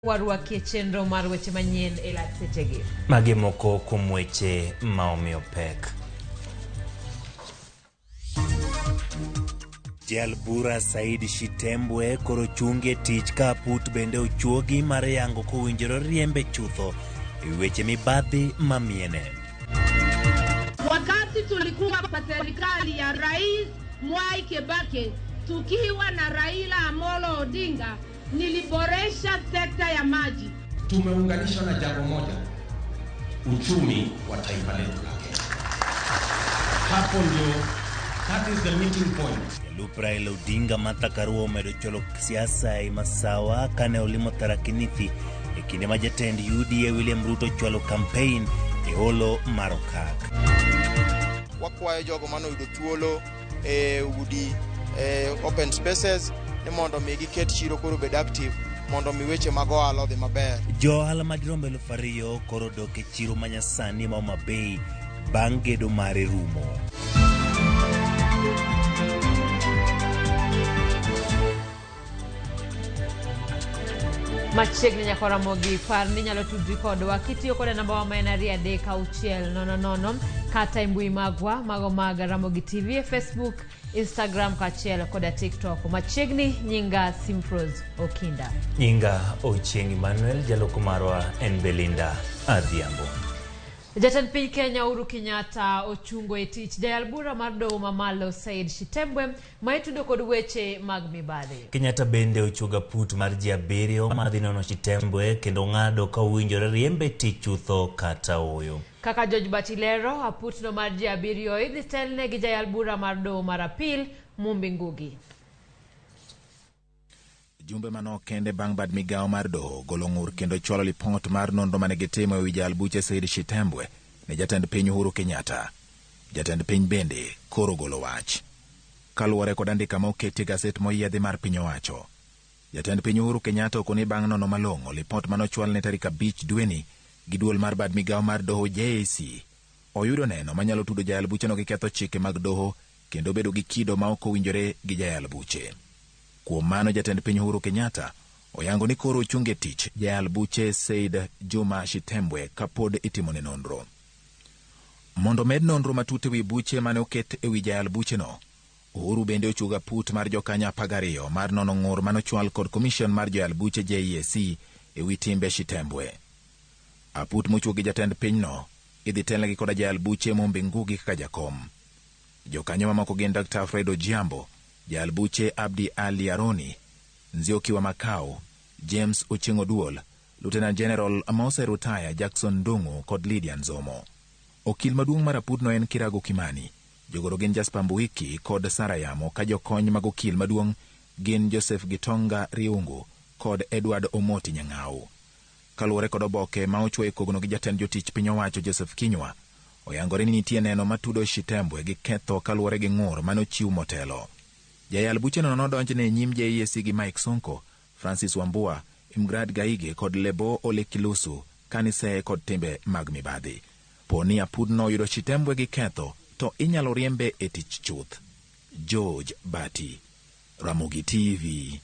Warwakie chenro mar weche manyien e lak sechegi. Magi moko kuom weche ma omiyo pek. Jal bura Said Shitembwe koro chungi e tich ka aput bende ochuogi mar yango kowinjore riembe chutho e weche mibadhi mamiene. Wakati tulikuwa kwa serikali ya Rais Mwai Kibaki tukiwa na Raila Amolo Odinga, niliboresha sekta ya maji. Tumeunganishwa na jambo moja, uchumi wa taifa letu la Kenya. Hapo ndio, that is the meeting point. Jalup Raila Odinga Martha Karua omedo chwalo siasa ei Masawa kane olimo Tharaka Nithi e kinde ma jatend UDA William Ruto chwalo kampein e holo mar Okak. Wakwayo jogo mane oyudo thuolo e udi e open spaces ni mondo mi giket chiro koro obed active mondo mi weche mag ohala odhi maber. Jo ohala madirom 2000 koro dok e chiro manyasani ma Homa Bay bang' gedo mare rumo. Machiegni nyaka Ramogi, par ni inyalo tudri kodwa kitiyo koda namba wa ma en 23600 kata e mbui magwa mago mag Ramogi TV e Facebook, Instagram kaachiel koda TikTok. Machiegni nyinga Simfros Okinda. Nyinga Ochieng' Emmanuel, jaloko marwa en Belinda Adhiambo. Jatend piny Kenya Uhuru Kenyatta ochungo e tich jayal bura mar doho mamalo Said Shitembwe ma itudo kod weche mag mibadhi. Kenyatta bende ochuogo aput mar ji 7 madhi nono Shitembwe kendo ng'ado ka owinjore riembe tich chutho kata ooyo. Kaka George Batilero, aputno mar ji 7 idhi telne gi jayal bura mar doho mar apil Mumbi Ngugi. Jumbe manok kende bang' bad migawo mar doho golo ng'ur kendo chwalo lipot mar nonro mane gitimo ewi jayal buche Said Shitembwe ne jatend piny Uhuru Kenyatta. Jatend piny bende koro golo wach. Kaluwore kod andika ma oketi e gaset moyiedhi mar piny owacho. Jatend piny Uhuru Kenyatta okoni bang' nono malong'o lipot manochwal ne tarik 5 dweni gi duol mar bad migawo mar doho JAC. Oyudo neno manyalo tudo jayal bucheno gi ketho chike mag doho kendo bedo gi kido ma ok owinjore gi jayal buche. Kuom mano jatend piny Uhuru Kenyatta oyango ni koro ochung' e tich jayal buche Said Juma Shitembwe kapod itimone nonro. Mondo med nonro matut ewi buche mane oket ewi jayal bucheno, Uhuru bende ochuogo aput mar jokanyo 12 mar nono ng'ur manochwal kod komishon mar joyal buche JEAC ewi timbe Shitembwe. Aput mochuog gi jatend pinyno idhi telnegi koda jayal buche Mumbi Ngugi kaka jakom. Jokanyo mamoko gin Dr. Alfred Ojiambo, jayal buche Abdi Ali Aroni, Nzioki wa Makau, James Ochieng' Oduol, Lieutenant General Mose Rutaya Jackson Ndung'u kod Lydia Nzomo. Okil maduong' mar aputno en Kirago Kimani. Jogoro gin Jasper Mbuiki kod Sara Yamo ka jokony mag okil maduong' gin Joseph Gitonga Riungu kod Edward Omoti Nyang'au. Kaluwore kod oboke ma ochwo e kogno gi jatend jotich piny owacho Joseph Kinyua, oyangore ni nitie neno matudo Shitembwe gi ketho kaluwore gi ng'ur manochiw motelo. Jayal bucheno nodonjne e nyim JEC gi Mike Sonko, Francis Wambua, Imgrad Gaige kod Lebo Ole Kilusu kaniseye kod timbe mag mibadhi. Po ni apudno oyudo Shitembwe gi ketho to inyalo riembe e tich chuth. George Bati, Ramogi TV.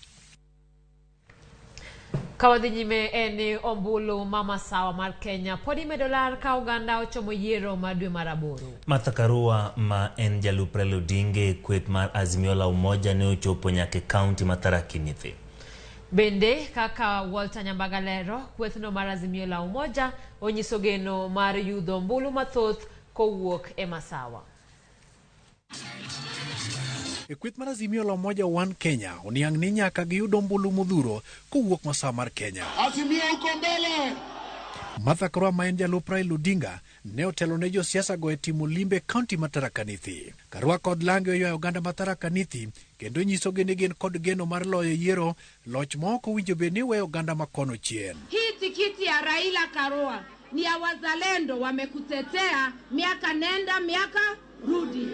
Ka wadhi nyime en ni ombulu ma masawa mar Kenya pod imedo lar ka oganda ochomo yiero mar dwe mar 8. Martha Karua ma en jalup Raila Odinga e kweth mar Azimio la Umoja ne ochopo nyaka e kaunti ma Tharaka Nithi. Bende kaka Walter Nyambaga lero, kwethno mar Azimio la Umoja onyiso geno mar yudo ombulu mathoth kowuok e masawa. E kweth mar Azimio la Umoja One Kenya oniang' ni nyaka giyud ombulu modhuro kowuok masawa mar Kenya. Azimio uko mbele! Martha Karua ma en jalup Raila Odinga ne otelo ne josiasa go e timo limbe kaunti ma Tharaka Nithi. Karua kod lange oywayo oganda ma Tharaka Nithi kendo nyisogi ni gin kod geno mar loyo yiero loch ma ok owinjo bed ni weyo oganda ma kono chien. Hii tikiti ya Raila Karua ni ya wazalendo, wamekutetea miaka nenda miaka rudi.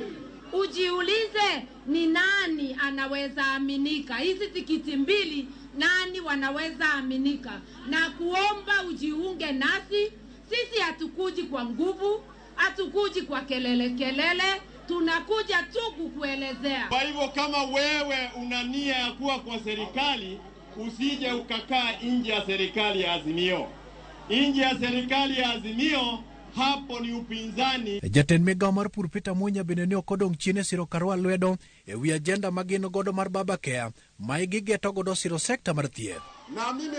Ujiulize ni nani anaweza aminika. Hizi tikiti mbili nani wanaweza aminika? Na kuomba ujiunge nasi. Sisi hatukuji kwa nguvu, hatukuji kwa kelele kelele, tunakuja tu kukuelezea. Kwa hivyo kama wewe una nia ya kuwa kwa serikali, Usije ukakaa nje ya serikali ya Azimio. Nje ya serikali ya Azimio, hapo ni upinzani. Jatend migao mar pur Peter Munya bende ne ok odong' chien e siro Karua lwedo e wi ajenda ma gin godo mar Baba Care ma gigeto godo siro sekta mar thieth. Na mimi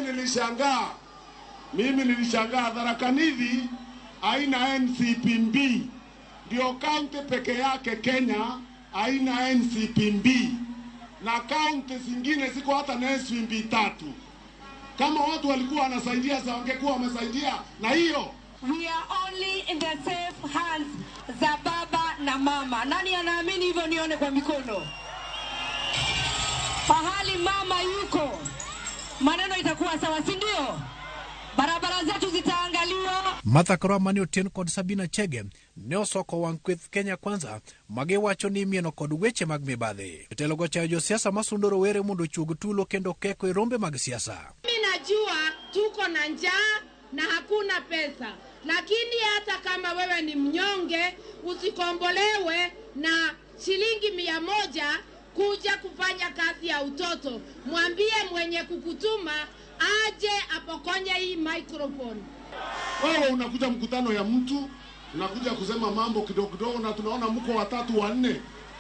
nilishangaa Tharaka Nithi haina NCPB. Ndio kaunti peke yake Kenya haina NCPB, na kaunti zingine ziko hata na NCPB 3. Kama watu walikuwa wanasaidia, sasa wangekuwa wamesaidia na hiyo. We are only in the safe hands za baba na mama. Nani anaamini hivyo? Nione kwa mikono. Pahali mama yuko, maneno itakuwa sawa, si ndio? Barabara zetu zitaangaliwa. Martha Karua mane otien kod Sabina Chege ne osoko wang' kweth Kenya Kwanza magiwacho ni imieno kod weche mag mibadhi. Jotelo go chayo josiasa masundo rowere mondo ochuog tulo kendo keko e rombe mag siasa. Mimi najua tuko na njaa na hakuna pesa, lakini hata kama wewe ni mnyonge usikombolewe na shilingi 100 kuja kufanya kazi ya utoto. Mwambie mwenye kukutuma aje apokonye hii microphone. Wewe unakuja mkutano ya mtu, unakuja kusema mambo kidogo kidogo, na tunaona mko watatu wanne.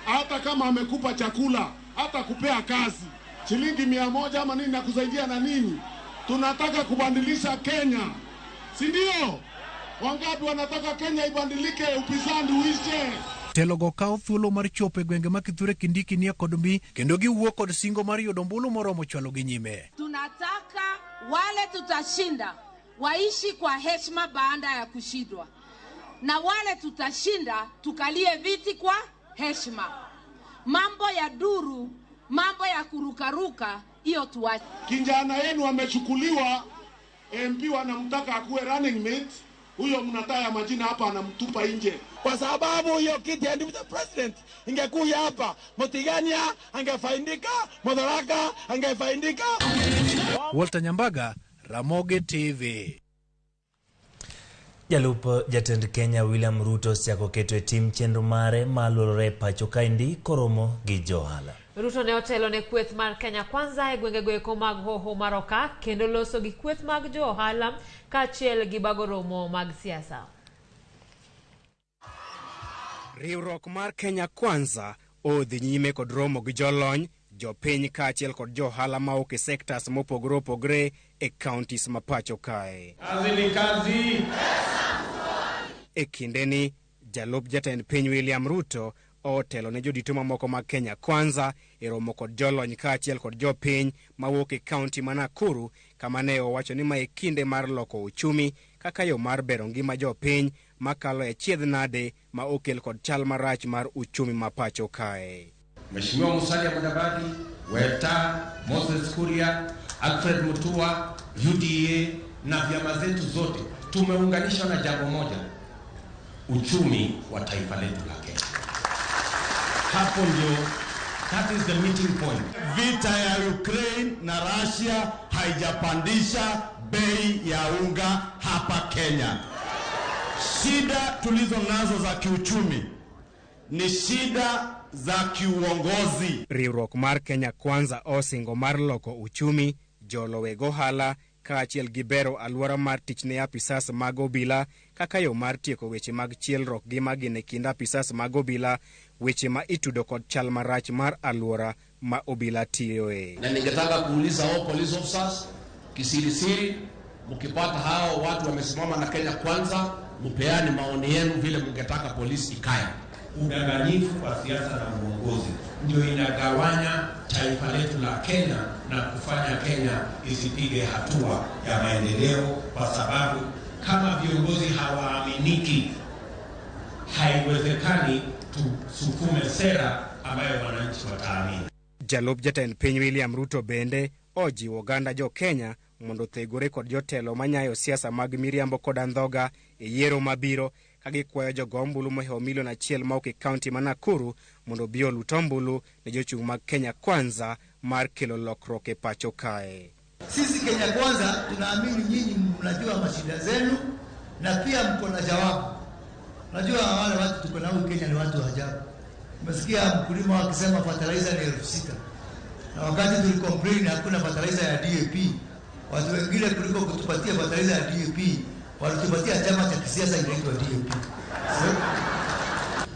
Hata kama amekupa chakula, hata kupea kazi shilingi 100 ama nini, nakusaidia na nini? Tunataka kubadilisha Kenya, si ndio? Wangapi wanataka Kenya ibadilike, upinzani uishe? Jotelo go kawo thuolo mar chopo e gwenge ma Kithure Kindiki nie kod mbi kendo giwuok kod singo mar yudo ombulu moromo chwalogi nyime. Tunataka wale tutashinda waishi kwa heshima baada ya kushindwa, na wale tutashinda tukalie viti kwa heshima. Mambo ya duru, mambo ya kurukaruka, hiyo tuache. Kijana yenu amechukuliwa, MP wanamtaka akuwe running mate, huyo mnataya majina hapa, anamtupa nje. Kwa sababu hiyo kiti ya deputy president ingekuja hapa, Mutigania angefaidika, Mudharaka angefaidika. Walter Nyambaga, Ramogi TV. Jalup jatend Kenya William Ruto osechako keto e tim chenro mare maluorore e pacho kaendi koromo gi johala. Ruto ne otelo ne kweth mar Kenya Kwanza e gwengego eko mag Hoho mar Okak kendo loso gi kweth mag jo ohala kaachiel gi bago romo mag siasa. Riwruok mar Kenya Kwanza odhi nyime kod romo gi jolony, jopiny kaachiel kod johala mawuok e sectors mopogore opogore e counties ma pacho kae. Kazi ni kazi. E kindeni, jalup jatend piny William Ruto otelo ne jodito mamoko mag Kenya Kwanza e romo kod jolony kaachiel kod jopiny mawuok e kaunti ma Nakuru, kama ne owacho ni mae kinde mar loko uchumi kaka yo mar bero ngima jopiny makalo e chiedh nade ma okel kod chal marach mar uchumi ma pacho kae. Mheshimiwa Musalia Mudavadi, Weta, Moses Kuria, Alfred Mutua, UDA na vyama zetu zote tumeunganishwa na jambo moja, uchumi wa taifa letu la Kenya. Hapo ndio, that is the meeting point. Vita ya Ukraine na Russia haijapandisha bei ya unga hapa Kenya. Shida tulizo nazo za kiuchumi ni shida za kiuongozi. Riwruok mar Kenya Kwanza osingo mar loko uchumi, jolo weg ohala kaachiel gi bero alwora mar tich ne apisas mag obila kaka yo mar tieko weche mag chielruok gi magina e kind apisas mag obila, weche ma itudo kod chal marach mar alwora ma obila tiyoe. Na ningetaka kuuliza hao police officers kisirisiri, mkipata hao watu wamesimama na Kenya Kwanza, mpeane maoni yenu vile mngetaka polisi ikae. Udanganyifu wa siasa na uongozi ndio inagawanya taifa letu la Kenya na kufanya Kenya isipige hatua ya maendeleo, kwa sababu kama viongozi hawaaminiki, haiwezekani tusukume sera ambayo wananchi wataamini. Jalup jatend piny William Ruto bende ojiwo oganda jo Kenya mondo othegore kod jotelo manyayo siasa mag miriambo kod andhoga e yiero mabiro, ka gikwayo jogo ombulu mohewo milion 1 mawuok e kaunti ma Nakuru mondo obi olut ombulu ne jochung' mag Kenya Kwanza mar kelo lokruok e pacho kae. Sisi Kenya Kwanza tunaamini nyinyi mnajua mashida zenu na pia mko na jawabu. Najua wale watu tuko nao Kenya ni watu wa ajabu. Umesikia mkulima akisema fertilizer ni 6,000. Na wakati tulicomplain hakuna fertilizer ya DAP, watu wengine kuliko kutupatia fertilizer ya DAP walitupatia chama cha kisiasa inaitwa DAP.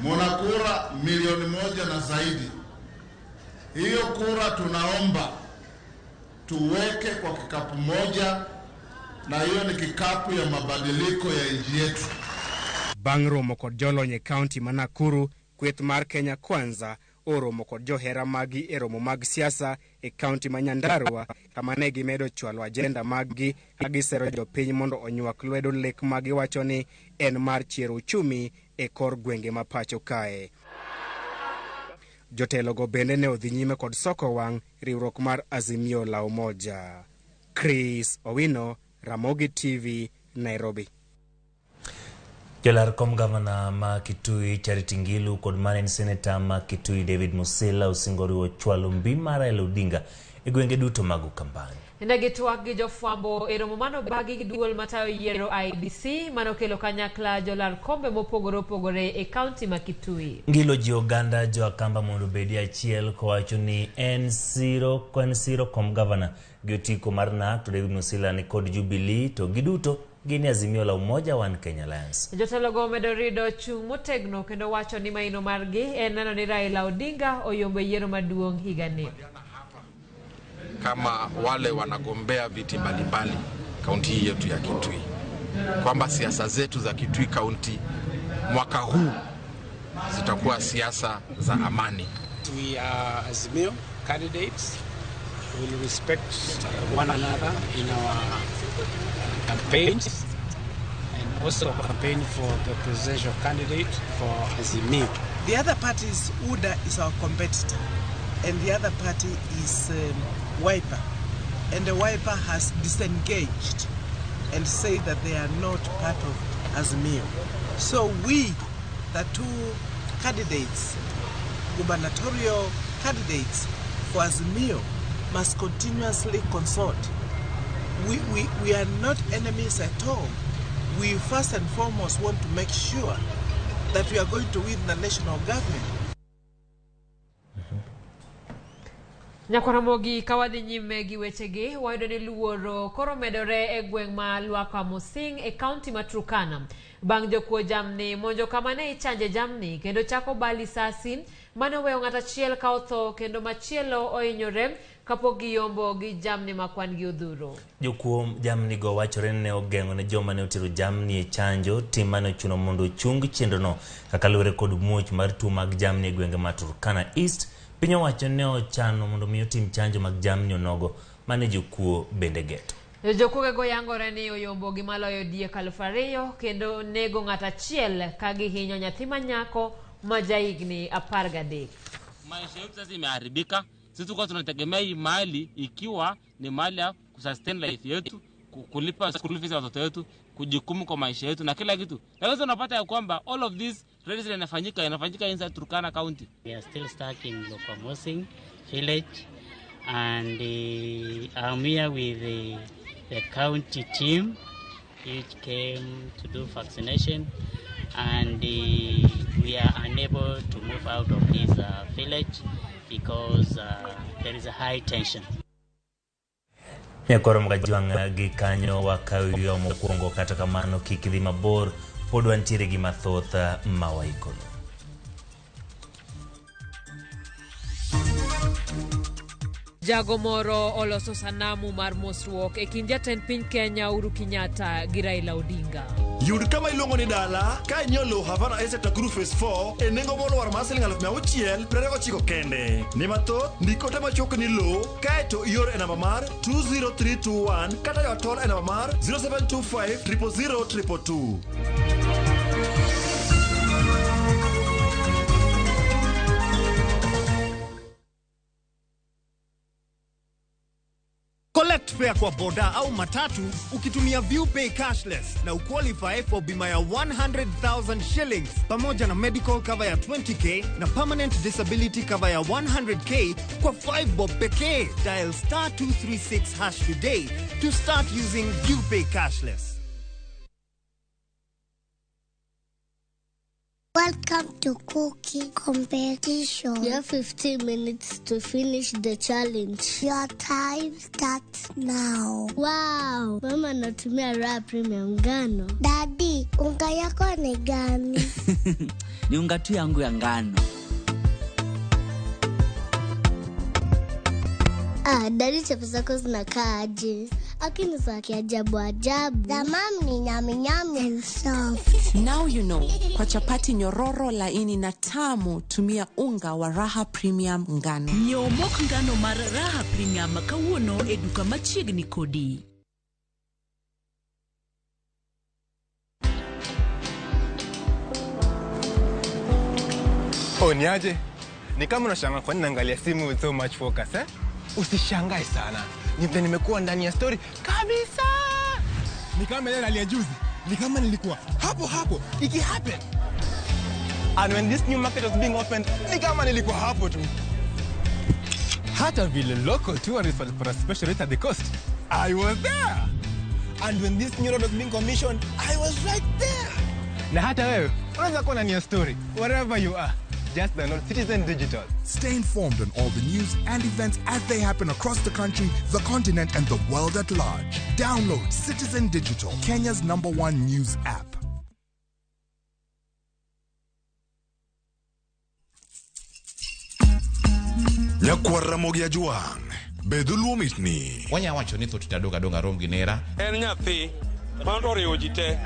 Muna kura 1,000,000 na zaidi. Hiyo kura tunaomba tuweke kwa kikapu moja, na hiyo ni kikapu ya mabadiliko ya nchi yetu. Bang' romo kod jolony e kaunti ma Nakuru, kweth mar Kenya Kwanza oromo kod johera maggi e romo mag siasa e kaunti ma Nyandarua, kama ne gimedo chwalo ajenda maggi ka gisero jopiny mondo onywak lwedo lek ma giwacho ni en mar chiero uchumi e kor gwenge ma pacho kae. Jotelogo bende ne odhi nyime kod soko wang' riwruok mar Azimio la Umoja. Chris Owino, Ramogi TV, Nairobi. Jolar kom gavana ma Kitui Charity Ngilu kod mane en seneta ma Kitui David Musila osingo riwo chwalo mbi mar Raila Odinga e gwenge duto mag Ukambani. Ne gitwak gi jofwambo e romo mano bagi gi duol matayo yiero IEBC manokelo kanyakla jolar kombe mopogore opogore e kaunti ma Kitui. Ngilu ji oganda jo Akamba mondo obedi achiel kowacho ni en siro kom gavana gi otiko mar NARC to David Musila ni kod Jubilee to giduto gin Azimio la Umoja One Kenya Alliance. Jotelogo omedo rido chung' motegno kendo wacho ni maino margi en neno ni Raila Odinga oyombo yiero maduong' higani. Kama wale wanagombea viti mbalimbali kaunti hii yetu ya Kitui, kwamba siasa zetu za Kitui kaunti mwaka huu zitakuwa siasa za amani. We are Azimio candidates. We will respect one another in our campaigns and also campaign for the presidential candidate for Azimio. The other party is UDA is our competitor, and the other party is Wiper, and the Wiper has disengaged and said that they are not part of Azimio. So we, the two candidates, gubernatorial candidates for Azimio, must continuously consult. We are not enemies at all. We first and foremost want to make sure that we are going to win the national government. Nyakwaramogi kawadhi nyime gi wechegi wayudo ni luoro koro medore e gweng' ma Lwakwa Mosing e kaunti ma Turkana bang' jokuo jamni monjo kama ne ichanje jamni kendo chako ba lisasi mane oweyo ng'at achiel ka otho kendo machielo ohinyore kapok giyombo gi jamni ma kwan gi odhuro. Jokuo jamni go wachore ni ne ogeng'o ne joma ne otero jamni e chanjo, tim mane ochuno mondo ochung chenrono kaka luwore kod muoch mar tuo mag jamni e gwenge ma Turkana East. Piny owacho ne ochano mondo mi otim chanjo mag jamni onogo mane jokuo bende geto. Jokuogego yangore ni oyombo gi maloyo diek 2,000 kendo nego ng'at achiel ka gihinyo nyathi manyako ma jahigni 13. Maisha yetu sasa imeharibika. Sisi tulikuwa tunategemea hii mali ikiwa ni mali ya kusustain life yetu, kulipa school fees ya watoto wetu, kujikumu kwa maisha yetu na kila kitu. Lakini unapata ya kwamba all of this release inafanyika inside Turkana County. We are still stuck in Lwakwa Mosing village, and I'm here with the county team which came to do vaccination, and we are unable to move out of this village because there is a high tension. Nyakwaro Mgajwang' gi kanyo wakaw mokwongo, kata kamano kik idhi mabor, pod wantiere gi mathoth ma waikono. Jago moro oloso sanamu mar mosruok e kind jatend piny Kenya Uhuru Kenyatta gi Raila Odinga. Yud kama iluongo ni dala ka inyiewo lowo Havana Estate Nakuru Phase 4 e nengo molwar mar siling 629 kende. Ne mathoth, ndik ote machuok ni lowo kaeto ior e namba mar 20321 kata yo tol e namba mar 0725 000 222. Collect fare kwa boda au matatu ukitumia ViewPay cashless na uqualify for bima ya 100,000 shillings pamoja na medical cover ya 20k na permanent disability cover ya 100k kwa 5 bob pekee. Dial star 236 hash today to start using ViewPay cashless. Welcome to cooking competition. You have 15 minutes to finish the challenge. Your time starts now. Wow, mama anatumia Raha Premium ngano. Daddy, unga yako ni gani? Ni unga tu yangu ya ngano. Ah, daddy, chapo zako zinakaa aje? Akini za kiajabu ajabu. The mom ni nyami nyami and soft. Now you know. Kwa chapati nyororo, laini na tamu, tumia unga wa Raha Premium ngano. Nyiew mok ngano mar Raha Premium kawuono e duka machiegni kodi. Oh, niaje? Ni kama unashangaa kwa nini naangalia simu with so much focus, eh? Usishangae sana. Ni vile nimekuwa ndani ya story kabisa. Ni kama ile hali ya juzi. Ni kama nilikuwa hapo hapo iki happen. And when this new market was being opened, ni kama nilikuwa hapo tu. Hata vile local tourists walipata special rate at the coast, I was there. And when this new road was being commissioned, I was right there. Na hata wewe unaweza kuwa ndani ya story wherever you are. Just download Citizen Digital. Stay informed on all the news and events as they happen across the country, the continent, and the world at large. Download Citizen Digital, Kenya's #1 news app. Nyakwar Ramogi Ajwang', be dholuo mitni. Wanya wacho ni thoth tadong' adong'a rom gi nera. En nyathi mano oriwo ji te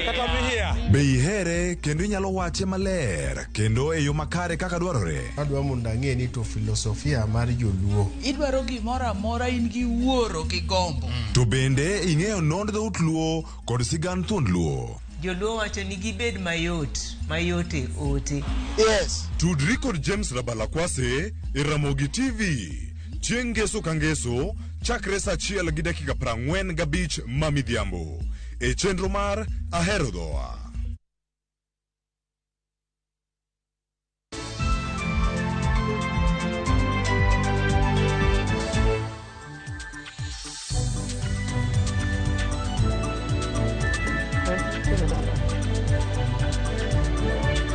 kata mihia. Be ihere kendo inyalo wache maler kendo e yo makare kaka dwarore. Adwa mondo ang'e ni to filosofia mar joluo. Idwaro gimoro amora in gi wuoro gi gombo. To bende ing'eyo nond dhout luo kod sigand thuond luo. Joluo wacho ni gibed mayot, mayot e ote. Yes. Tudri kod James Rabalakwase e Ramogi TV. Chieng' ngeso ka ngeso chakre saa 1:45 ma midhiambo. E chenro mar Ahero Dhowa.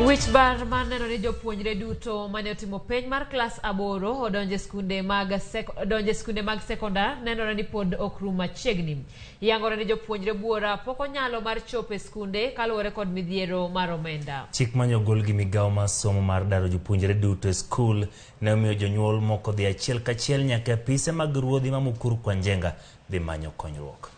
Wich bar mar neno ni jopuonjre duto mane otimo penj mar klas 8 odonje skunde mag sekondar nenore ni pod ok rum machiegni. Yangore ni jopuonjre buora pok onyalo mar chopo e skunde kaluwore kod midhiero mar omenda. Chik mane ogol gi migawo mar somo mar daro jopuonjre duto e skul ne omiyo jonyuol moko dhi achiel kachiel nyaka e apise mag ruodhi ma Mukuru kwa Njenga dhi manyo konyruok.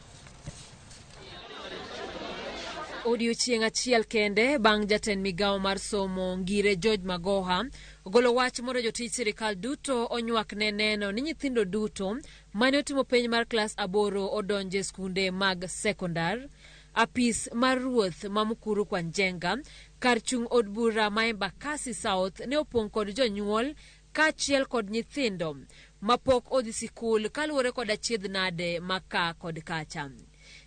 Odiochieng' achiel kende bang' jatend migawo mar somo Ngire George Magoha ogolo wach mondo jotij sirikal duto onywak ne neno ni nyithindo duto mane otimo penj mar klas 8 odonje skunde mag sekondar. Apis mar ruoth ma Mukuru kwa Njenga kar chung' od bura ma Embakasi South ne opong' kod jonyuol kaachiel kod nyithindo mapok odhi sikul kaluwore kod achiedh nade maka kod kacha.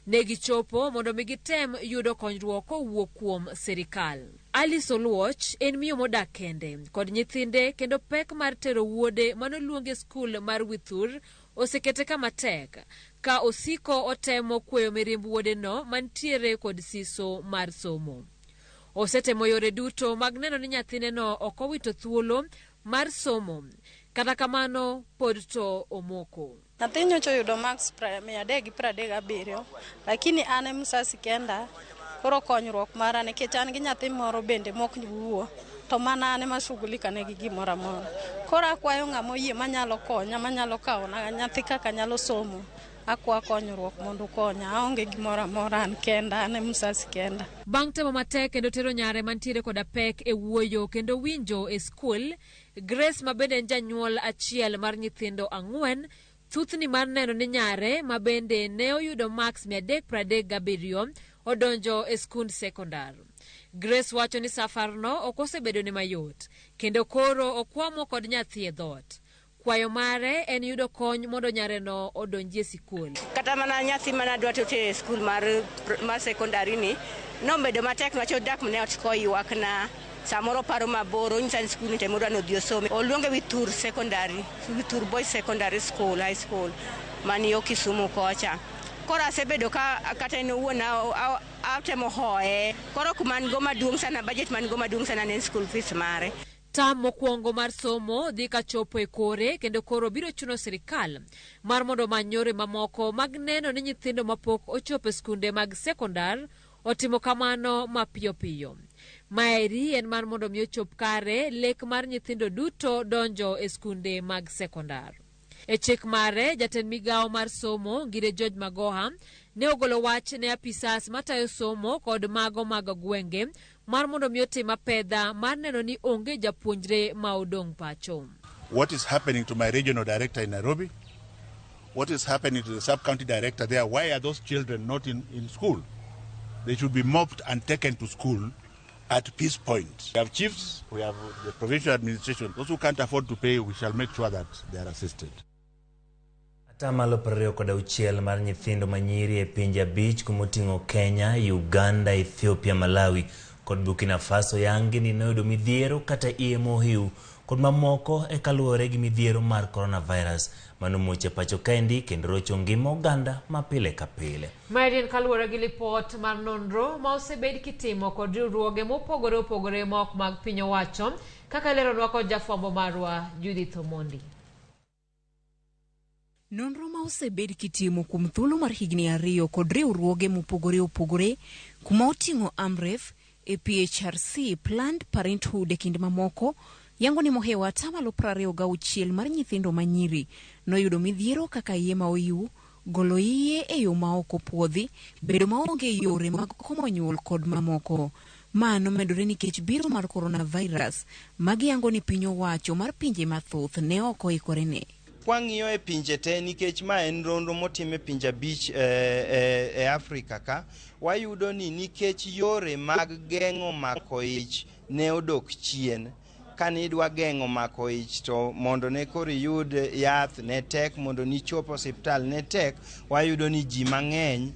Negichopo mondo mi gitem yudo konyruok kowuok kuom sirikal. Alice Oluoch en miyo modak kende kod nyithinde kendo pek mar tero wuode manoluonge skul mar Withur osekete kama tek ka osiko otemo kweyo mirimb wuodeno mantiere kod siso mar somo. Osetemo yore duto mag neno ni nyathineno ok owito thuolo mar somo, kata kamano pod to omoko. Nyathi nyocha oyudo marks 337, lakini an e msasi kenda, koro konyruok mara nikech an gi nyathi moro bende mok wuo, to mana an ema shughulika ne gi gimoro amora. Koro akwayo ng'ama oyie manyalo konya, manyalo kawona nyathi kaka nyalo somo. Akwa konyruok mondo ukonya, aonge gimoro amora, an kenda, an e msasi kenda. Bang' temo matek kendo tero nyare mantiere koda pek e wuoyo kendo winjo e skul, Grace ma bende en janyuol achiel mar nyithindo 4, thuthni mar neno ni nyare ma bende ne oyudo marks 337 odonjo e skund sekondar. Grace wacho ni safarno ok osebedo ne mayot kendo koro okwamo kod nyathi e dhoot. Kwayo mare en yudo kony mondo nyareno odonji e sikul. Kata mana nyathi mana dwa to tere e skul mar sekondari ni nobedo matek niwach odak ne ot koywak na samoro paro mabor onyisa ni skul ni to modwa ni odhi osome. Oluonge Withur Secondary, Withur Boys Secondary School, High School mani yo Kisumu kocha. Koro asebedo ka kata en owuon atemo hoye. Koro kuma an go maduong' sana, budget man go maduong' sana ne en school fees mare. Tam mokwongo mar somo dhi ka chopo e kore kendo koro biro chuno sirikal mar mondo omany yore mamoko mag neno ni nyithindo mapok ochopo e skunde mag sekondar otimo kamano mapiyo piyo. Maeri en mar mondo mi ochop kare lek mar nyithindo duto donjo e skunde mag sekondar. E chik mare, jatend migawo mar somo Ngire George Magoha ne ogolo wach ne apisas matayo somo kod mago mag gwenge mar mondo mi otim apedha mar neno ni onge japuonjre ma odong' pacho. What is happening to my regional director in Nairobi? What is happening to the sub-county director there? Why are those children not in school? They should be mopped and taken to school at peace point. We have chiefs, we have the provincial administration. Those who can't afford to pay, we shall make sure that they are assisted. Atamalo 26 mar nyithindo manyiri e pinje 5 kumoting'o Kenya, Uganda, Ethiopia, Malawi kod Burkina Faso yangi ni noyudo midhiero kata iye mohiu kod mamoko e kaluwore gi midhiero mar coronavirus manomuoch e pacho kaendi kendo rocho ngima oganda ma pile ka pile. Maeri en kaluwore gi lipot mar nonro ma osebed kitimo kod riwruoge mopogore opogore ma ok mag piny owacho kaka ileronwa kod jafwambo marwa Judith Omondi. Nonro ma osebed kitimo kuom thuolo mar higni 2 kod riwruoge mopogore opogore kuma oting'o Amref, APHRC, Planned Parenthood e kind mamoko, yango ni mohewo atamalo 26 mar nyithindo manyiri noyudo midhiero kaka iye ma oyiw, golo iye e yo ma ok opuodhi, bedo maonge yore mag komo nyuol kod mamoko. Ma nomedore nikech biro mar coronavirus, magi yango ni piny owacho mar pinje mathoth ne ok oikore ne. Kwang'iyo e pinje te, nikech ma en nonro motim e pinje 5 e Afrika ka, wayudo ni nikech yore mag geng'o mako ich ne odok chien. Kane idwa geng'o mako ich to mondo ne koro iyud yath ne tek, mondo nichop osiptal ne tek, wayudo ni ji mang'eny,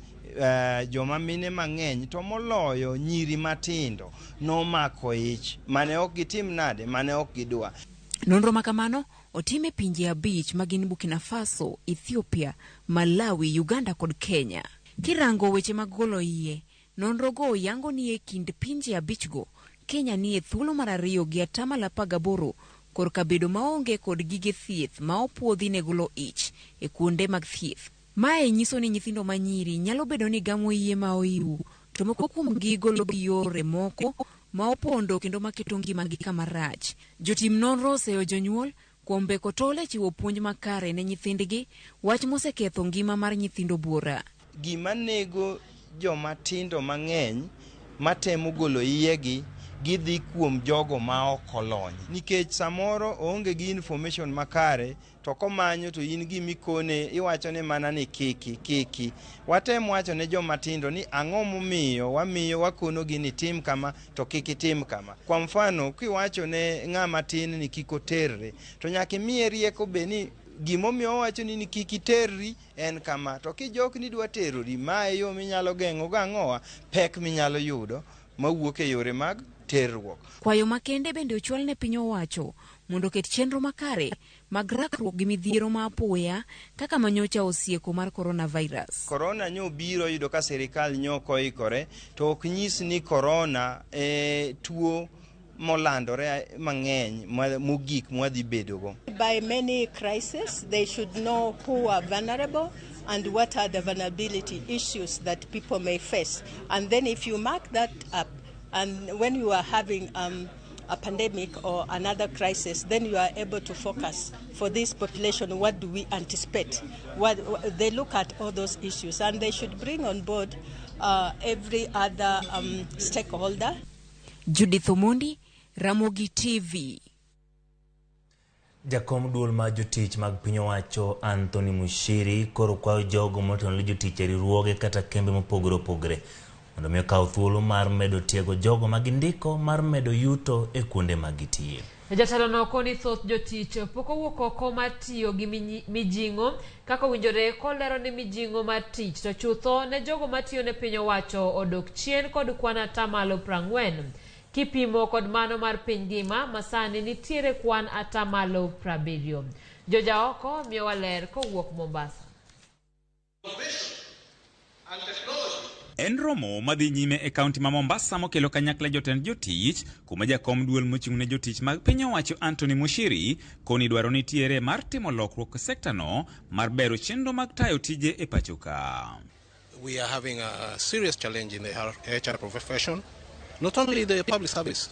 joma mine mang'eny to moloyo nyiri matindo nomako ich mane ok gitim nade, mane ok gidwa. Nonro ma kamano otim e pinje 5 magin Burkina Faso, Ethiopia, Malawi, Uganda kod Kenya. Kirango weche mag golo iye, nonro go yango ni e kind pinje 5 go, Kenya ni e thuolo mar 2 gi 18% korka bedo maonge kod gige thieth ma opuodhi ne golo ich e kuonde mag thieth. Mae nyiso ni nyithindo manyiri nyalo bedo ni gamo iye ma oiw, to moko kuomgi golo gi yore moko ma opondo kendo maketo ngimagi kama rach. Jotim nonro oseyo jonyuol kuom mbeko tol e chiwo puonj makare ne nyithindgi, wach moseketho ngima mar nyithindo buora. Gima nego joma tindo mang'eny matemo golo iyegi gidhi kuom jogo ma ok olony, nikech samoro oonge gi information makare, to komanyo to in gimikone iwachone mana ni kiki kiki. Watem wacho ne joma tindo ni ang'o momiyo wamiyo wakonogi ni tim kama to kik itim kama. Kwa mfano, kiwacho ne ng'ama tin ni kik oterre, to nyaka imiye rieko be ni gimomiyo owacho ni kik iterri en kama, to kijok ni idwa terori, ma e yo minyalo geng'o go ang'owa pek minyalo yudo mawuok e yore mag terruok. Kwayo makende bende ochwal ne piny owacho mondo oket chenro makare mag rakruok gi midhiero ma apoya kaka manyocha osieko mar coronavirus. Corona nyo biro yudo ka sirikal nyo ok oikore, to ok nyis ni corona e tuo molandore mang'eny mogik mwadhi bedogo. By many crises, they should know who are vulnerable and what are the vulnerability issues that people may face. And then if you mark that up, and when you are having a pandemic or another crisis, then you are able to focus for this population, what do we anticipate? What they look at all those issues, and they should bring on board every other stakeholder. Judith Omondi, Ramogi TV. Jakom duol mar jotich mag piny owacho Anthony Mushiri koro kwayo jogo motenore jotich e riwruoge kata kembe mopogore opogore mondo mi okaw thuolo mar medo tiego jogo ma gindiko mar medo yuto e kuonde ma gitiye. Jatelo no koni thoth jotich pok owuok oko mar tiyo gi mijing'o kaka owinjore, kolero ni mijing'o mar tich to chutho ne jogo matiyo ne piny owacho odok chien kod kwan 40% kipimo kod mano mar piny ngima masani nitiere kwan 70%. Joja oko miyowa ler kowuok Mombasa. En romo madhi nyime e kaunti ma Mombasa mokelo kanyakla jotend jotich kuma jakom duol mochung' ne jotich mag piny owacho Anthony Mushiri koni dwaro nitiere mar timo lokruok e sekta no mar bero chenro mag tayo tije e pacho ka. We are having a serious challenge in the HR profession, not only the public service,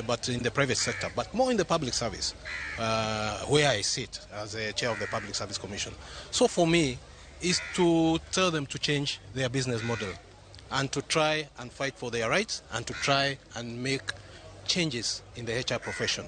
but in the private sector, but more in the public service, where I sit as a chair of the Public Service Commission. So for me, is to tell them to change their business model and to try and fight for their rights and to try and make changes in the HR profession.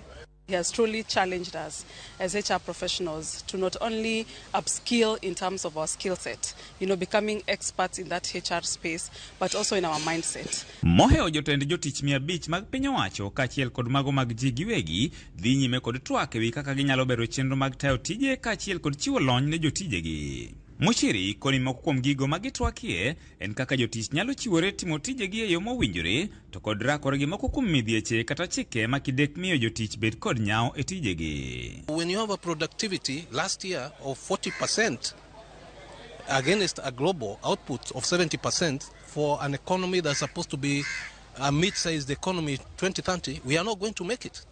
He has truly challenged us as HR professionals to not only upskill in terms of our skill set, becoming experts in that HR space, but also in our mindset. Mohewo jotend jotich 500 mag piny owacho kaachiel kod mago mag ji giwegi dhi nyime kod twak ewi kaka ginyalo bero chenro mag tayo tije kaachiel kod chiwo lony ne jotijegi. Muchiri koni moko kuom gigo ma gitwakie en kaka jotich nyalo chiwore timo tijegi e yo mowinjore to kod rakore gi moko kuom midhieche kata chike ma kidek miyo jotich bed kod nyawo e tijegi. When you have a productivity last year of 40% against a global output of 70% for an economy that's supposed to be a mid-sized economy 2030, we are not going to make it.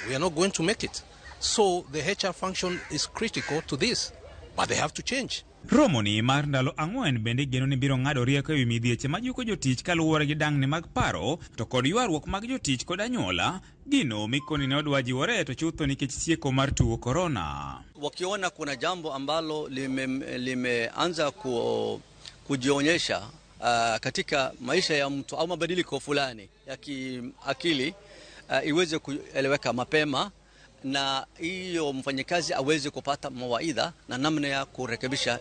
We are not going to make it. So the HR function is critical to this. But they have to change. Romo ni mar ndalo 4 bende geno ni biro ng'ado rieko ewi midhieche majuko jotich kaluwore gi dang'ni mag paro to kod ywaruok mag jotich kod anyuola gino mikoni ne odwa jiwore to chutho nikech sieko mar tuo korona. Wakiona kuna jambo ambalo limeanza kujionyesha katika maisha ya mtu au mabadiliko fulani ya kiakili, iweze kueleweka mapema na hiyo mfanyakazi aweze kupata mawaidha na namna ya kurekebisha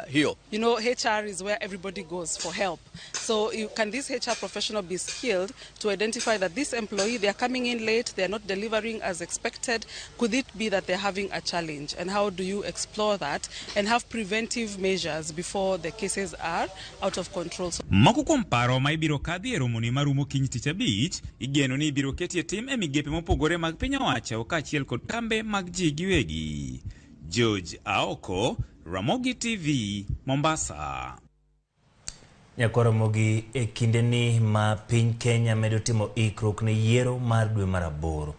hiyo. HR is where everybody goes for help. So can this HR professional be skilled to identify that this employee, they are coming in late, they are not delivering as expected? Could it be that they're having a challenge? And how do you explore that and have preventive measures before the cases are out of control? So moko kuom paro ma ibiro kadhi e romoni marumo kiny tich abich, igeno ni ibiro ketie tim e migepe mopogore mag piny owacho kaachiel kod kambe mag ji giwegi. George Aoko, Ramogi TV, Mombasa. Nyakoromogi e kindeni ma piny Kenya medo timo ikruok ne yiero mar dwe mar 8.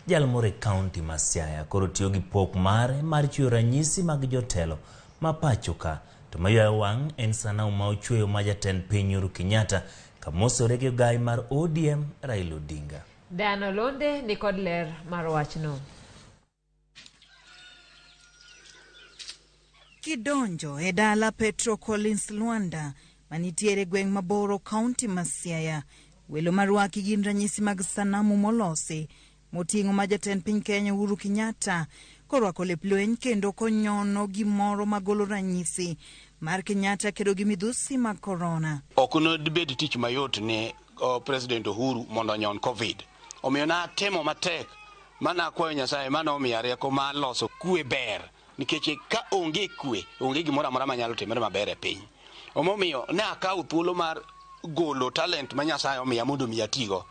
Jal moro e kaunti ma Siaya koro tiyo gi pok mare mar chiwo ranyisi mag jotelo ma pacho ka. To maywayo wang' en sanamu ma ochweyo ma jatend piny Uhuru Kenyatta kamosore gi ogai mar ODM Raila Odinga. Diana Olonde ni kod ler mar wachno. Kidonjo e dala Petro Collins Luanda manitiere gweng' maboro kaunti ma Siaya, welo marwaki gin ranyisi mag sanamu molosi moting'o ma jatend piny Kenya Uhuru Kenyatta korwako lep lweny kendo konyono gimoro magolo ranyisi mar Kenyatta kedo gi midhusi mag korona. Ok nodibed tich mayot ne President Uhuru mondo onyon COVID. Omiyo natemo matek mana akwayo Nyasaye mane omiya rieko mar loso kwe ber, nikech ka onge kwe onge gimoro amora manyalo timore maber e piny. Omomiyo ne akawo thuolo mar golo talent ma Nyasaye omiya mondo mi atigo,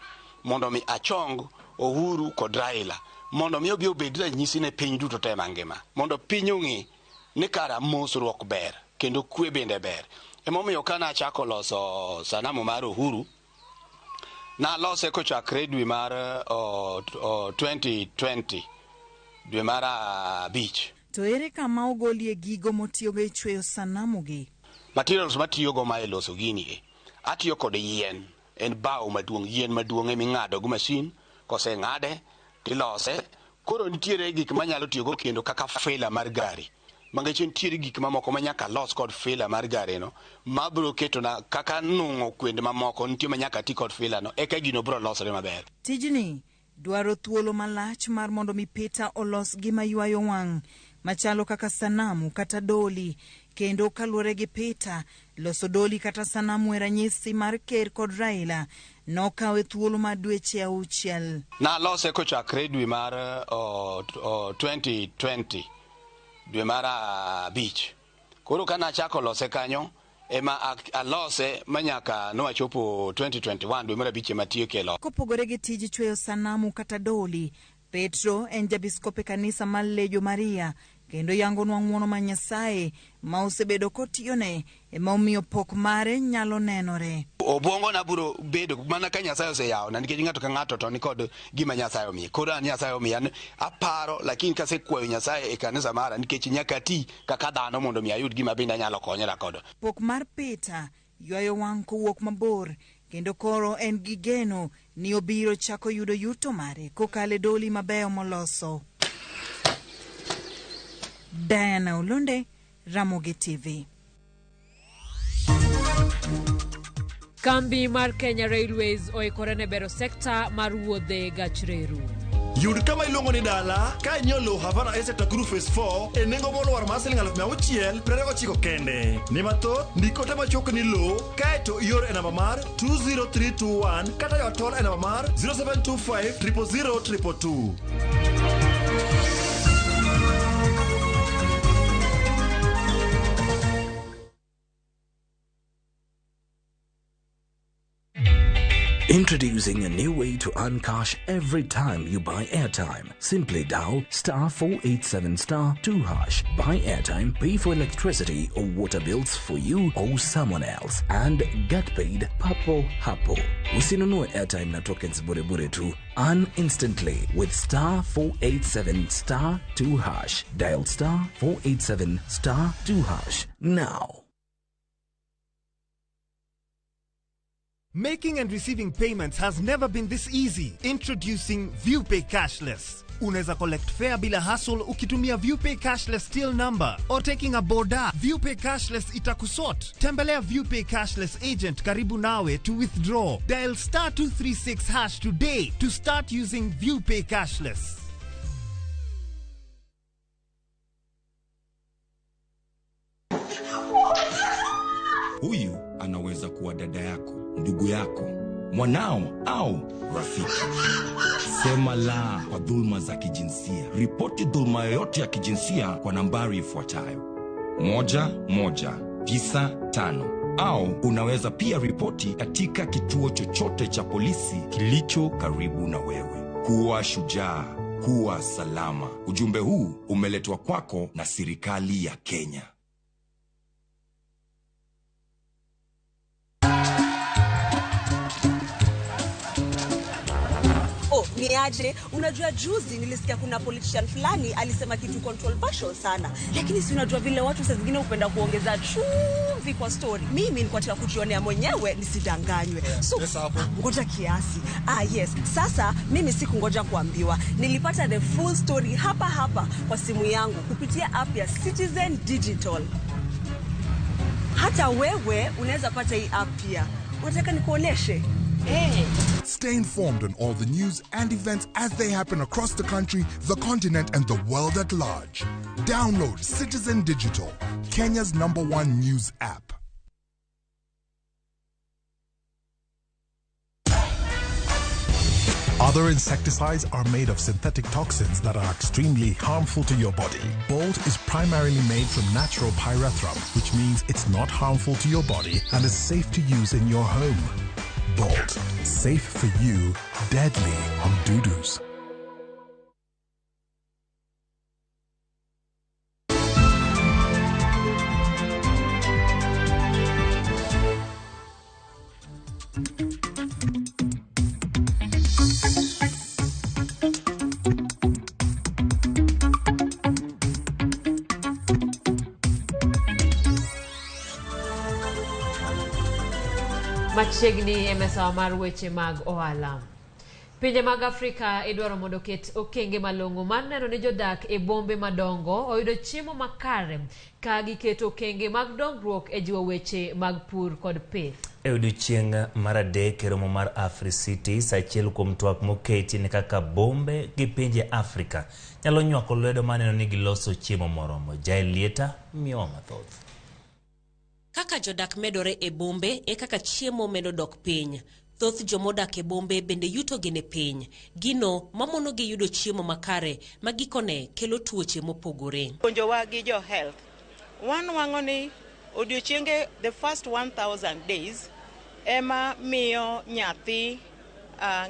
mondo mi achong Uhuru kod Raila, mondo mi obi obed ranyisi ne piny duto te mangima, mondo piny ong'e ni kara mosruok ber kendo kwe bende ber. Emomiyo ka nachako loso sanamu mar Uhuru, nalose kochakre dwe mar 2020, dwe mar 5. To ere kama ogolie gigo motiyogo e chweyo sanamu gi? Materials matiyogo ma e loso gini e, atiyo kod yien, en bao maduong', yien maduong' eming'ado gi masin, koseng'ade tilose. Koro nitiere gik manyalo tiyogo kendo kaka fela mar gari. Mangech nitiere gik mamoko manyaka los kod fila mar gari no, mabiro ketona kaka nung'o kuonde mamoko nitie manyaka ti kod fila no, eka gino biro losore maber. Tijni dwaro thuolo malach mar mondo mi Peter olos gima ywayo wang' machalo kaka sanamu kata doli, kendo kaluwore gi Peter, loso doli kata sanamu e ranyisi mar ker kod Raila nokawe thuolo mar dweche 6. Nalose kochakre dwe mar 2020, dwe mar 5. Koro ka nachako lose kanyo ema alose manyaka nowachopo 2021 dwe mar 5 ema tieke lo. Kopogore gi tij chweyo sanamu kata doli, Petro en jabiskop e kanisa mar Lejo Maria kendo yangonwa ng'wono ma Nyasaye ma osebedo kotiyone ema omiyo pok mare nyalo nenore. Obwongona biro bedo mana ka Nyasaye oseyawona nikech ng'ato ka ng'ato to nikod gima Nyasaye omiye. Koro an Nyasaye omiya aparo lakini kasekwayo Nyasaye e kanisa mara nikech nyaka ati kaka dhano mondo mi ayud gima bende anyalo konyora kodo. Pok mar Peter ywayo wang' kowuok mabor kendo koro en gi geno ni obiro chako yudo yuto mare kokalo e doli mabeyo moloso. Diana Olonde, Ramogi TV. Kambi mar Kenya Railways oikore ne bero sekta mar wuodhe gach reru. Yud kama iluongo ni dala ka inyiewo lowo Havana Estate Nakuru Phase 4 e nengo molwar mar siling 629 kende. Ni mathoth, ndik ote machuok ni lowo kaeto ior e namba mar 20321 kata yo tol e namba mar 0725 000 222. Introducing a new way to earn cash every time you buy airtime. Simply dial star 487 star 2 hash. Buy airtime, pay for electricity or water bills for you or someone else, and get paid papo hapo. Usinunue airtime na tokens bure bure tu. Earn instantly with star 487 star 2 hash. Dial star 487 star 2 hash now. Making and receiving payments has never been this easy. Introducing ViewPay Cashless. Unaweza collect fare bila hassle ukitumia ViewPay Cashless till number or taking a boda. ViewPay Cashless itakusort. Tembelea ViewPay Cashless agent karibu nawe to withdraw. Dial star 236 hash today to start using ViewPay Cashless. Huyu anaweza kuwa dada yako, ndugu yako, mwanao au rafiki. Sema la kwa dhulma za kijinsia. Ripoti dhulma yoyote ya kijinsia kwa nambari ifuatayo: 1195, au unaweza pia ripoti katika kituo chochote cha polisi kilicho karibu na wewe. Kuwa shujaa, kuwa salama. Ujumbe huu umeletwa kwako na serikali ya Kenya. Oh, ni aje? Unajua juzi nilisikia kuna politician fulani alisema kitu controversial sana. Lakini si unajua vile watu saa zingine hupenda kuongeza chumvi kwa story. Mimi nilikuwa nataka kujionea mwenyewe nisidanganywe. So, ngoja kiasi. Yes. Sasa mimi sikungoja kuambiwa. Nilipata the full story hapa hapa kwa simu yangu kupitia app ya Citizen Digital. Hata wewe unaweza pata hii app pia. Unataka nikuoneshe? Hey. Stay informed on all the news and events as they happen across the country, the continent, and the world at large. Download Citizen Digital, Kenya's #1 news app. Other insecticides are made of synthetic toxins that are extremely harmful to your body. Bolt is primarily made from natural pyrethrum, which means it's not harmful to your body and is safe to use in your home. Bolt, safe for you, deadly on dudus. Machiegni e mesa mar weche mag ohala. Pinje mag Afrika idwaro mondo oket okenge malong'o mar neno ni jodak e bombe madongo oyudo chiemo makare ka giketo okenge mag dongruok e jiwo weche mag pur kod pith. E odiechieng' mar adek e romo mar AfriCities, achiel kuom twak moketi ne kaka bombe gi pinje Afrika nyalo nywako lwedo mar neno ni giloso chiemo moromo. Jael Lieta miyowa mathoth. Kaka jodak medore e bombe e kaka chiemo medo dok piny. Thoth jomodak e bombe bende yuto gi ni piny. Gino mamono gi yudo chiemo makare ma gikone kelo tuoche mopogore. Puonjowa gi jo health. Wanwang'o ni odiochienge the first 1000 days ema miyo nyathi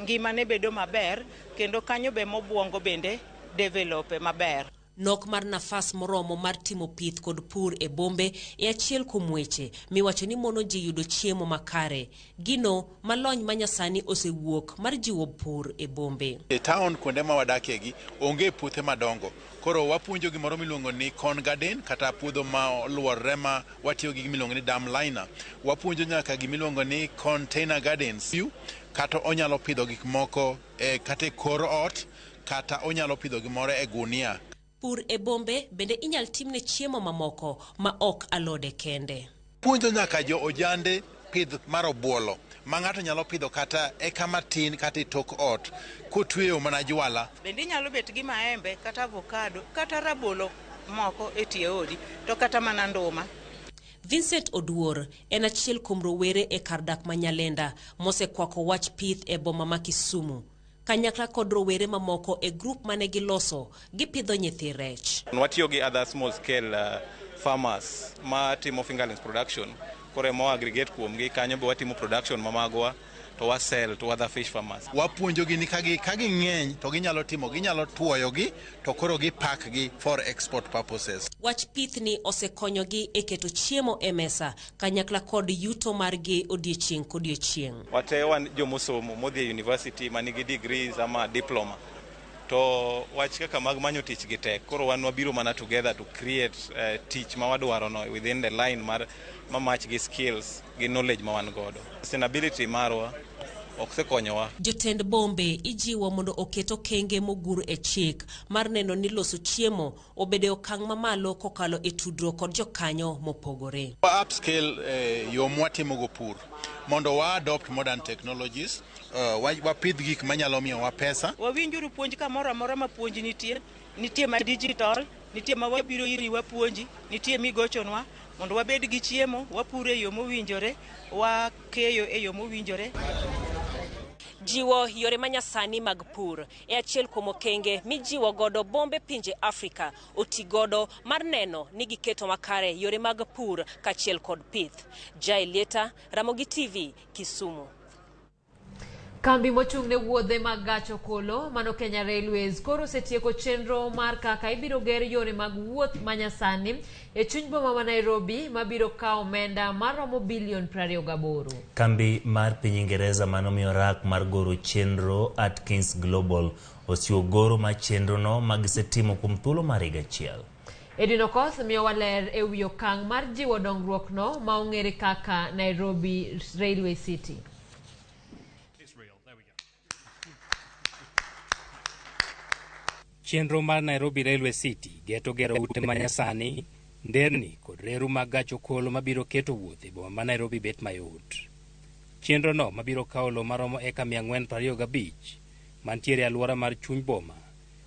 ngimane bedo maber kendo kanyo be mobuongo bende develope maber. Nok mar nafas moromo mar timo pith kod pur e bombe e achiel kuom weche miwacho ni mono ji yudo chiemo makare. Gino ma lony manyasani osewuok mar jiwo pur e bombe. E town kuonde ma wadakiegi onge puothe madongo. Koro wapuonjo gimoro miluongo ni corn garden kata puodho ma oluorre ma watiyo gi gimiluongo ni dam liner. Wapuonjo nyaka gimiluongo ni container gardens. Kata onyalo pidho gik moko kata e kor ot kata onyalo pidho gimoro e gunia. Pur e bombe bende inyal timne chiemo mamoko ma ok alode kende. Puonjo nyaka jo ojande pidh mar obuolo ma ng'ato nyalo pidho kata eka matin kata e tok ot kotweyo mana jwala. Bende inyalo bet gi maembe kata avocado kata rabolo moko e tie odi to kata mana nduma. Vincent Oduor en achiel kuom rowere e kar dak ma Nyalenda mosekwako wach pith e boma ma Kisumu. Kanyakla kod rowere mamoko e grup mane giloso, gipidho nyithi rech. Watiyo gi other small scale farmers ma timo fingerlings production. Koro ema wa aggregate kuomgi kanyo be watimo production ma magwa to wa sell to other fish farmers. Wapuonjogi ni ka ging'eny to ginyalo timo, ginyalo tuoyogi to koro gipak gi for export purposes. Wach pith ni osekonyogi e keto chiemo e mesa kanyakla kod yuto margi odiechieng' kodiechieng'. Wate wan jomosomo modhi e university manigi degrees ama diploma. To wach kaka mag manyo tich gi tek, koro wan wabiro mana together to create tich ma wadwaro no within the line mar ma match gi skills gi knowledge ma wan godo. Sustainability marwa ok osekonyowa. Jotend bombe ijiwo mondo oket okenge mogur e chik mar neno ni loso chiemo obedo e okang' mamalo kokalo e tudruok kod jokanyo mopogore. Wa upscale yo mwatimogo pur mondo wa adopt modern technologies, wapidh gik manyalo miyowa pesa. Wawinjuru puonj kamoro amora ma puonj nitie, nitie ma digital, nitie ma wabiro iri wapuonji, nitie migochonwa mondo wabed gi chiemo, wapur e yo mowinjore, wakeyo e yo mowinjore. Jiwo yore manyasani mag pur e achiel kuom okenge mijiwo godo bombe pinje Afrika oti godo mar neno ni giketo makare yore mag pur kaachiel kod pith. Jaelieta, Ramogi TV, Kisumu. Kambi mochung' ne wuodhe mag gach okolo mano Kenya Railways koro osetieko chenro mar kaka ibiro ger yore mag wuoth manyasani e chuny boma ma Nairobi mabiro kawo omenda maromo bilion 28. Kambi mar piny Ingereza manomiyo rak mar goro chenro Atkins Global ochiwo goro mar chenrono ma gisetimo kuom thuolo mar higa achiel. Edwin Okoth miyowa ler e wi okang' mar jiwo dongruokno ma ong'ere kaka Nairobi Railway City. Chenro mar Nairobi Railway City geto gero ute manyasani, nderni kod reru mag gach okolo mabiro keto wuoth e boma ma Nairobi bet mayot. Chenro no mabiro kawo lowo maromo eka 425 mantiere e alwora mar chuny boma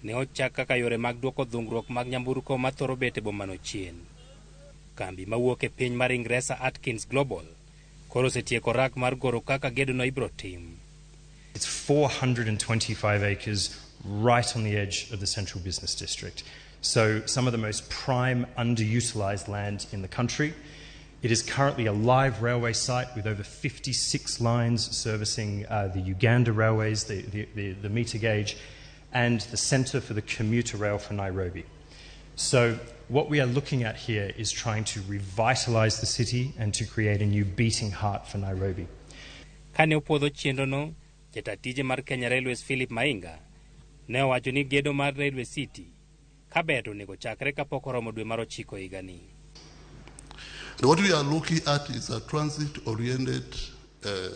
ne ochak kaka yore mag duoko dhungruok mag nyamburko mathoro bet e bomano chien. Kambi mawuok e piny mar Ingresa Atkins Global koro osetieko rak mar goro kaka gedono ibiro tim. It's 425 acres right on the edge of the central business district. So some of the most prime underutilized land in the country. It is currently a live railway site with over 56 lines servicing the Uganda Railways, the meter gauge, and the centre for the commuter rail for Nairobi. So what we are looking at here is trying to revitalize the city and to create a new beating heart for Nairobi. Kane opuodho chenrono, jata tije mar Kenya Railways Philip Mainga ne owacho ni gedo mar Railway City kaber onego chakre kapok oromo dwe mar 9 higani. What we are looking at is a transit-oriented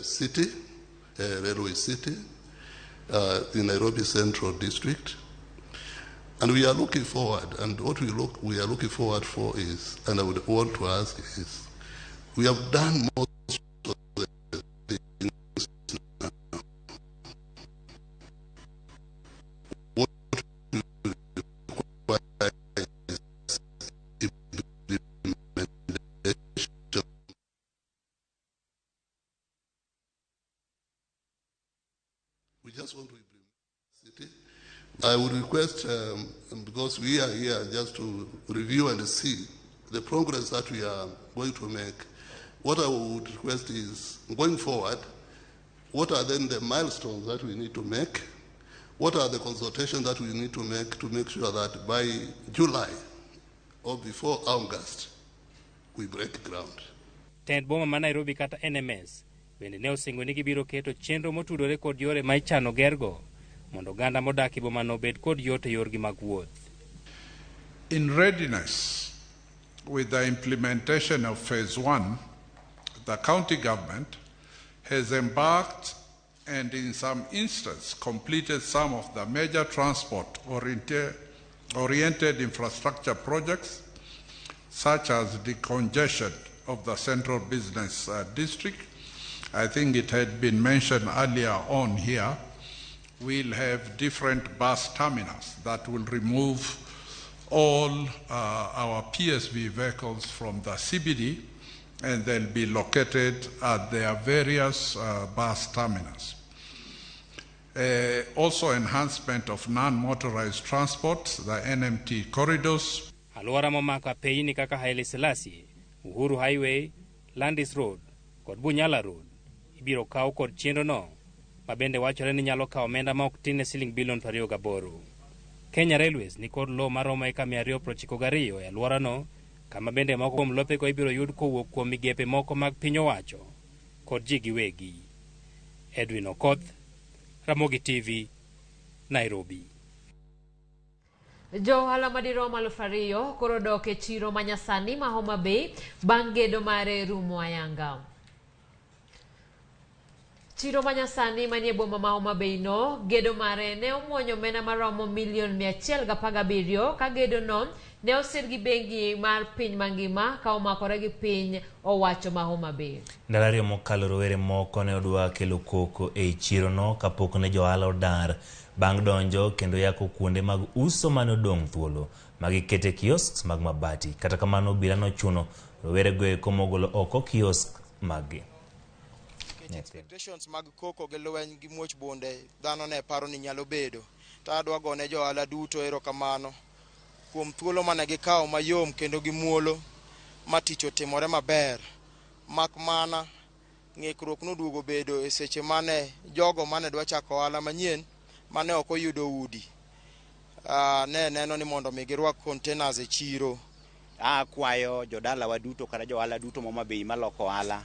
city, railway city, in Nairobi Central District. And we are looking forward, and what we are looking forward for is, and I would want to ask is, we have done most of the things now. What we require is implementation. We just want to implement the city. I would request, because we are here just to review and see the progress that we are going to make, what I would request is, going forward, what are then the milestones that we need to make? What are the consultations that we need to make sure that by July or before August we break ground? Tend boma ma Nairobi kata NMS bende ne osingo ni gibiro keto chenro motudore kod yore ma ichano gergo mondo oganda modak e bomano obed kod yot e yorgi mag wuoth. In readiness with the implementation of Phase 1, the county government has embarked and in some instances completed some of the major transport-oriented infrastructure projects, such as the decongestion of the Central Business District. I think it had been mentioned earlier on here. We'll have different bus terminals that will remove all our PSV vehicles from the CBD, and they'll be located at their various bus terminals. Also enhancement of non-motorized transport, the NMT corridors. Alwora momako apeyini kaka Haile Selassie, Uhuru Highway, Landis Road kod Bunyala Road ibiro kaw kod chenro no ma bende wachore ni nyalo kawo omenda ma ok tin ne siling bilion 28. Kenya Railways ni kod lowo maromo eka 292 e alworano, kama bende moko kuom lopego ibiro yud kowuok kuom migepe moko mag piny owacho kod ji giwegi. Edwin Okoth, Ramogi TV, Nairobi. Jo ohala madirom 2,000 koro dok e chiro manyasani ma Homa Bay bang' gedo mare rumo ayanga. Chiro manyasani manie boma ma Homa Bay no, gedo mare ne omuonyo omenda maromo milion 117 ka gedo no ne osir gi bengi mar piny mangima ka omakore gi piny owacho ma Homa Bay. Ndalo ariyo mokalo rowere moko ne odwa kelo koko ei chirono kapok ne johala odar bang' donjo kendo yako kuonde mag uso mane odong' thuolo magikete kiosks mag mabati. Kata kamano obila nochuno rowerego eko mogolo oko kiosk maggi. Expectations mag koko gi lweny gi muoch bunde dhano ne paro ni nyalo bedo. To adwa gone johala duto erokamano kuom thuolo mane gikawo mayom kendo gi muolo ma tich otimore maber. Mak mana ng'ikruok noduogo bedo e seche mane jogo mane dwa chako ohala manyien mane ok oyudo udi. Ne neno ni mondo mi girwak containers e chiro. Akwayo jodalawa duto kata johala duto ma Homa Bay maloko ohala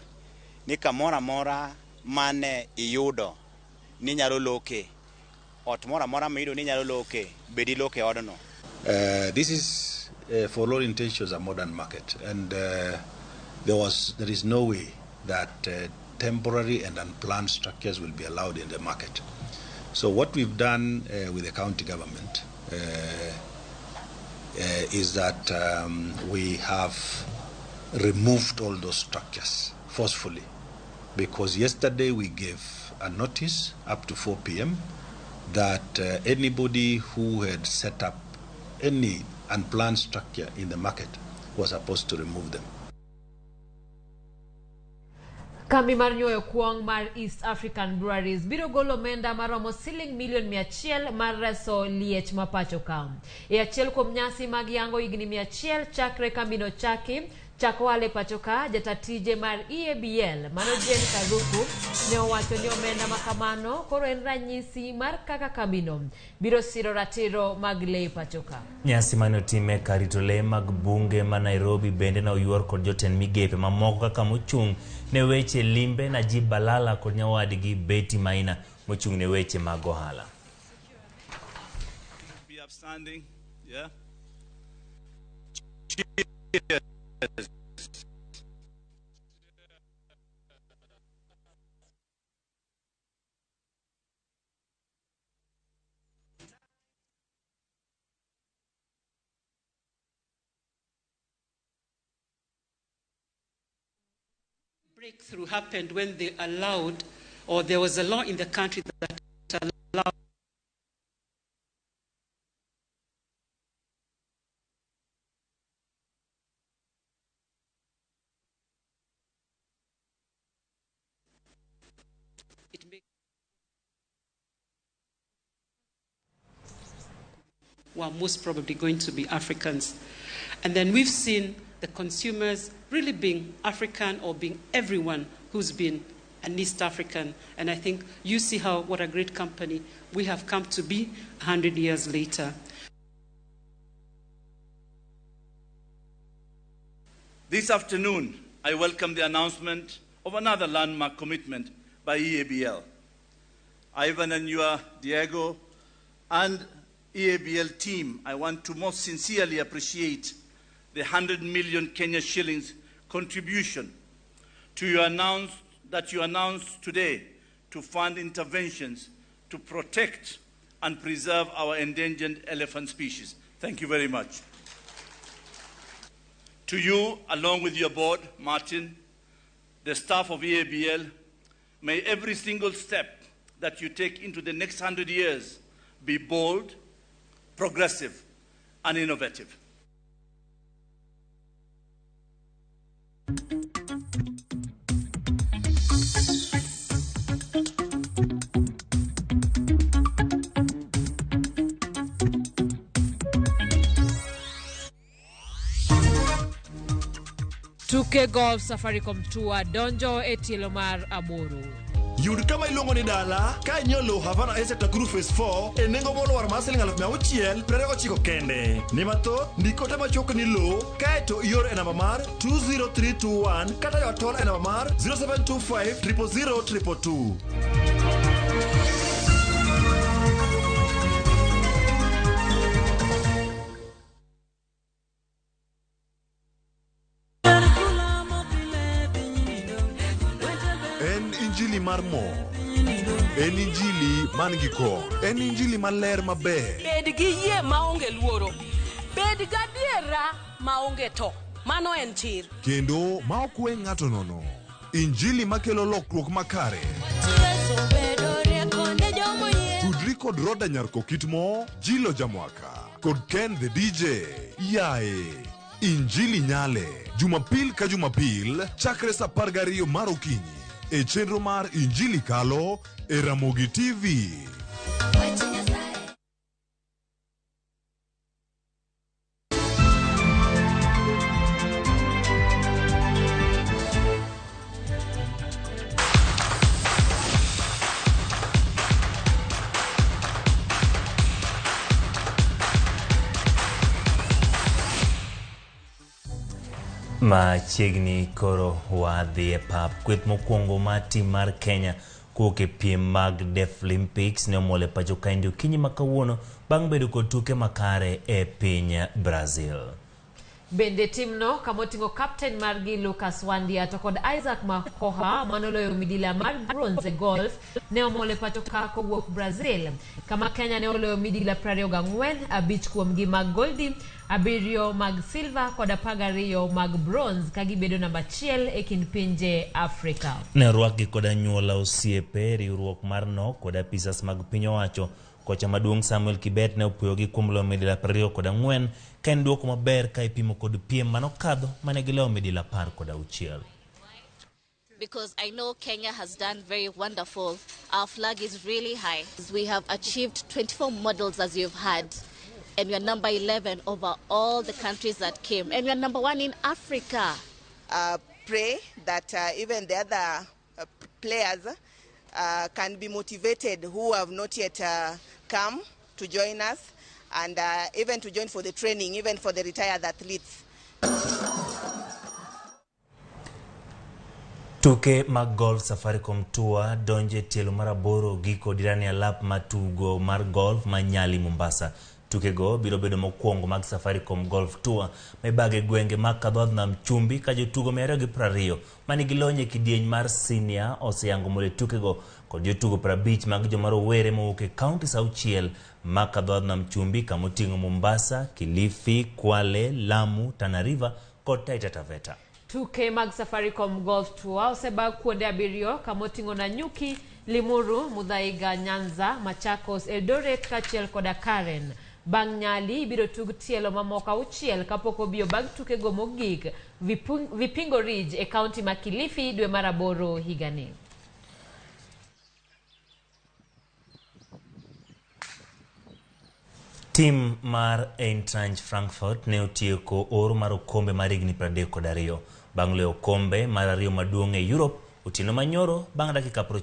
ni kamoro amora mane iyudo ni nyalo loke, ot moro amora miyudo ni nyalo loke, bed iloke odno. This is, for all intentions, a modern market, and there is no way that temporary and unplanned structures will be allowed in the market. So what we've done with the county government is that we have removed all those structures forcefully, because yesterday we gave a notice up to 4 p.m. that anybody who had set up any unplanned structure in the market was supposed to remove them. Kambi mar nyuoyo kuong' mar East African Breweries biro golo omenda maromo siling milion 100 mar reso liech ma pacho ka. E achiel kuom nyasi mag yango higni 100 chakre kambino chaki chako ohala e pacho ka, jatatije mar EABL mano Jane Karuku ne owacho ni omenda ma kamano koro en ranyisi mar kaka kambino biro siro ratiro mag lee pacho ka. Nyasi mane otime kar rito lee mag bunge ma Nairobi bende ne oyuor kod jotend migepe mamoko kaka mochung' ne weche limbe Najib Balala kod nyawadgi Betty Maina mochung' ne weche mag ohala. Be upstanding, yeah. Cheers. Breakthrough happened when they allowed, or there was a law in the country that allowed it were most probably going to be Africans. And then we've seen the consumers really being African or being everyone who's been an East African. And I think you see how what a great company we have come to be 100 years later. This afternoon, I welcome the announcement of another landmark commitment by EABL. Ivan and your Diego and EABL team, I want to most sincerely appreciate the 100 million Kenya shillings contribution to your that you announced today to fund interventions to protect and preserve our endangered elephant species. Thank you very much. To you, along with your board, Martin, the staff of EABL, may every single step that you take into the next 100 years be bold, progressive, and innovative. Tuke Golf Safaricom Tour donjo e tielo mar 8. Yud kama iluongo ni dala ka inyiewo lowo Havana Estate Nakuru Phase 4 e nengo molwar mar siling 629 kende. Ni mathoth, ndik ote machuok ni lowo kaeto ior e namba mar 20321 kata ywak tol e namba mar 0725 000 222. En injili mar mor. En injili man gi kor. En injili maler maber. Bed gi yie maonge luoro. Bed gadiera maonge to. Mano en chir. Kendo ma ok we ng'ato nono. Injili makelo lokruok makare. Tudri kod Roda Nyarko Kitmo, Jilo Jamwaka, kod Ken the DJ. Yae. Injili nyale. Jumapil ka Jumapil, chakre sa 12 mar okinyi. E chenro mar Injili Kalo e Ramogi TV. Machiegni koro wadhi e pap. Kweth mokwongo mar tim mar Kenya kowuok e piem mag Deaflympics ne omol e pacho kaendi okinyi ma kawuono bang' bedo kod tuke makare e piny Brazil. Bende timno kamoting'o captain margi Lucas Wandia to kod Isaac Makoha manoloyo midila mar bronze e golf ne omol e pacho ka kowuok Brazil, kama Kenya ne oloyo midila 24, 5 kuomgi mag goldi, 7 mag silver kod 12 mag bronze ka gibedo namba 1 e kind pinje Afrika. Ne orwakgi kod anyuola, osiepe, riwruok mar nok kod apisas mag piny owacho. Kocha maduong' Samuel Kibet ne opuoyogi kuom loyo midila 24 ka en duoko maber ka ipimo kod piem manokadho mane giloyo midila 16. Because I know Kenya has done very wonderful. Our flag is really high. We have achieved 24 medals as you've had, and we are number 11 over all the countries that came, and we are number 1 in Africa. Pray that even the other players can be motivated who have not yet come to join us, and even to join for the training, even for the retired athletes. Tuke mag golf Safaricom Tour donje tielo mar 8 giko dirani alap matugo mar golf ma Nyali Mombasa. Tukego biro bedo mokwongo mag Safaricom Golf Tour maibage gwenge mag Kadhodh Nam Chumbi ka jotugo 220 manigi lony e kidieny mar senior oseyango mole tukego kod jotugo 50 mag joma rowere mowuok e counties 6 mag Kadhodh Nam Chumbi kamoting'o Mombasa, Kilifi, Kwale, Lamu, Tana River kod Taita Taveta. Tuke mag Safaricom Golf Tour osebag kuonde 7 kamoting'o Nanyuki, Limuru, Muthaiga, Nyanza, Machakos, Eldoret kaachiel koda Karen. Bang' Nyali ibiro tug tielo mamoko 6 kapok obiyo bag tukego mogik Vipingo Ridge e kaunti ma Kilifi dwe mar 8 higani. Tim mar Eintracht Frankfurt ne otieko oro mar okombe mar higni 32 bang' loyo okombe mar 2 maduong' e Europe. Otieno manyoro bang' dakika